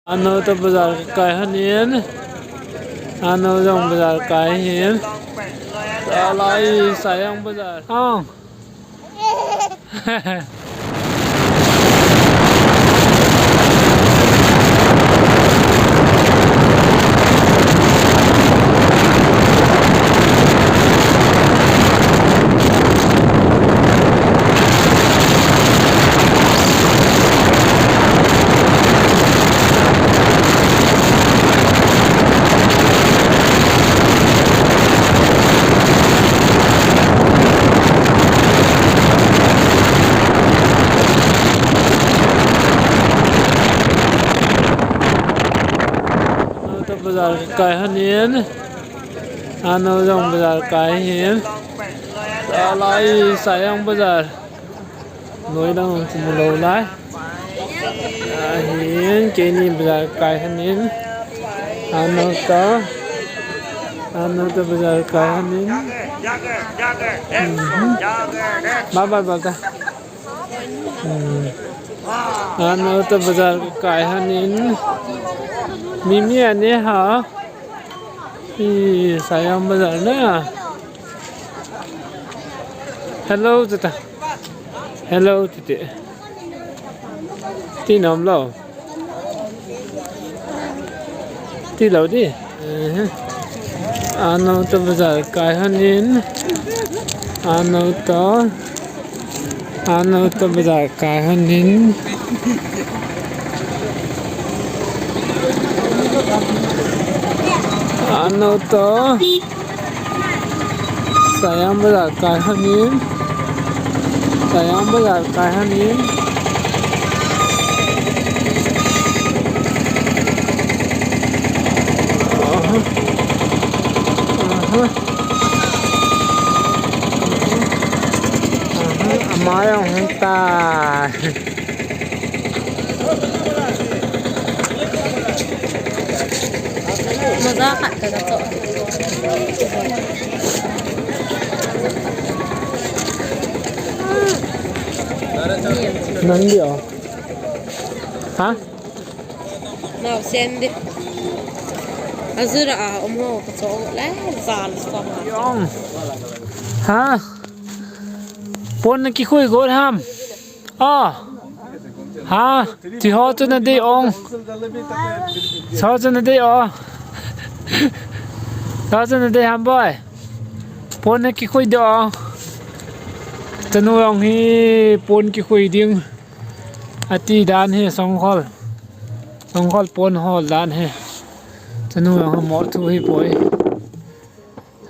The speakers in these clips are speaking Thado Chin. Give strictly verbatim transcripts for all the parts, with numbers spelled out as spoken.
Ano to bazar kai hanin. Ano jong bazar kai hin. Alai sayang bazar. Ang. Ano to bazar kai hanin. Ano jong bazar kai hin. Alai sayang bazar. Noi lang kumu lou lai. Ahin keini bazar kai hanin. Ano to. Ano to bazar kai hanin. Mhm. Bye bye bye ta. Hmm. Ano to bazar kai hanin. Mimi ane ha. Hi, sayang bazar na. Hello, tita. Hello, titi. Ti nom lou. Ti lou di. Eh. Ano to bazar kai hanin. Ano to. Ano to bazar kai hanin. Ano to. Sayang bazar kai hanin. Sayang bazar kai hanin. Aha. Aha. Aha. Ama jong hung tai. Maza khat ka na to. Nandi o. Ha? Nau sen di. Azura a um ho ka cho le zal sa ma. Yong. Ha? Pon na kikhui got ham. Ah. Ha, ti ho chu na dei ong. Ti ho chu na dei ong. Ti ho chu na dei ham boi. Pon na kikhui ding ong. Chanu ong hi pon kikhui ding. Ati dan hi songkhol. Songkhol pon hol dan hi. Chanu ong hi mor thu hi boi.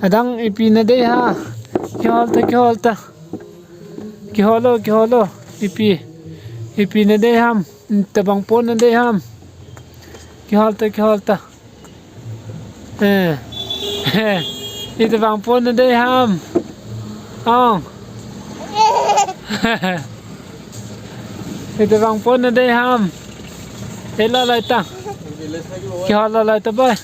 Adang ipi na dei ha. Kihol ta, kihol ta. Kihol o, kihol o. Ipi. Ipi na dei ham. Itabang pon na dei ham. Kihol ta, kihol ta. Eh. Itabang pon na dei ham. Ong. Itabang pon na dei ham. Ela lai ta. Kihol lai ta boi.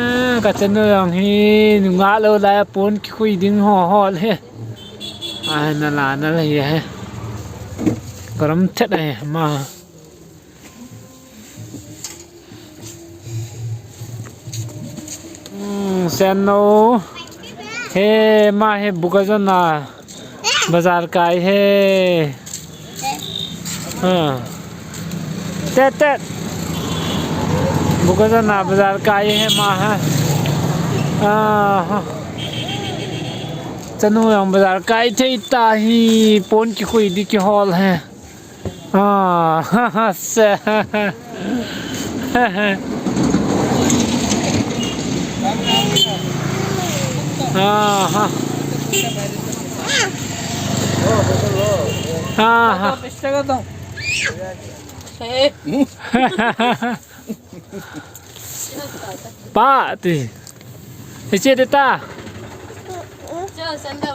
Ah, ka chanu jong hi nungah lou lai a pon kikhui ding ho hol e. Ai, na la, na la hi e. Garam chet e, ma. Hmm, sen no. He, ma he Bokajan a. Bazar kai he. Ha. Tet, tet. Bokajan a bazar kai he ma ha. Ah, ha. Chanu jong bazar kai thei tahi, pon kikhui di kihol he. Ah, ha, ha, se. Ah, ha. Ah, ha. Pa, ti. Iche de ta.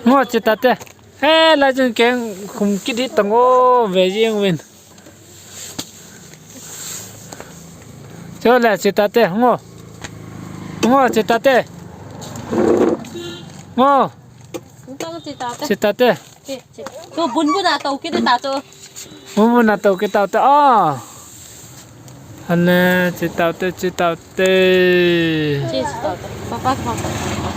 Ngo che ta te. He, lai chun keng khum kit hi tang o, ve jing uvin. Cho le, che ta te, ngo. Ngo, che ta te. Ngo. Che ta te. Che, che. Cho bun bun a to kit ta cho. Bun bun a to kit ta te. Ah. Ane, che taute, che taute. Papa, papa.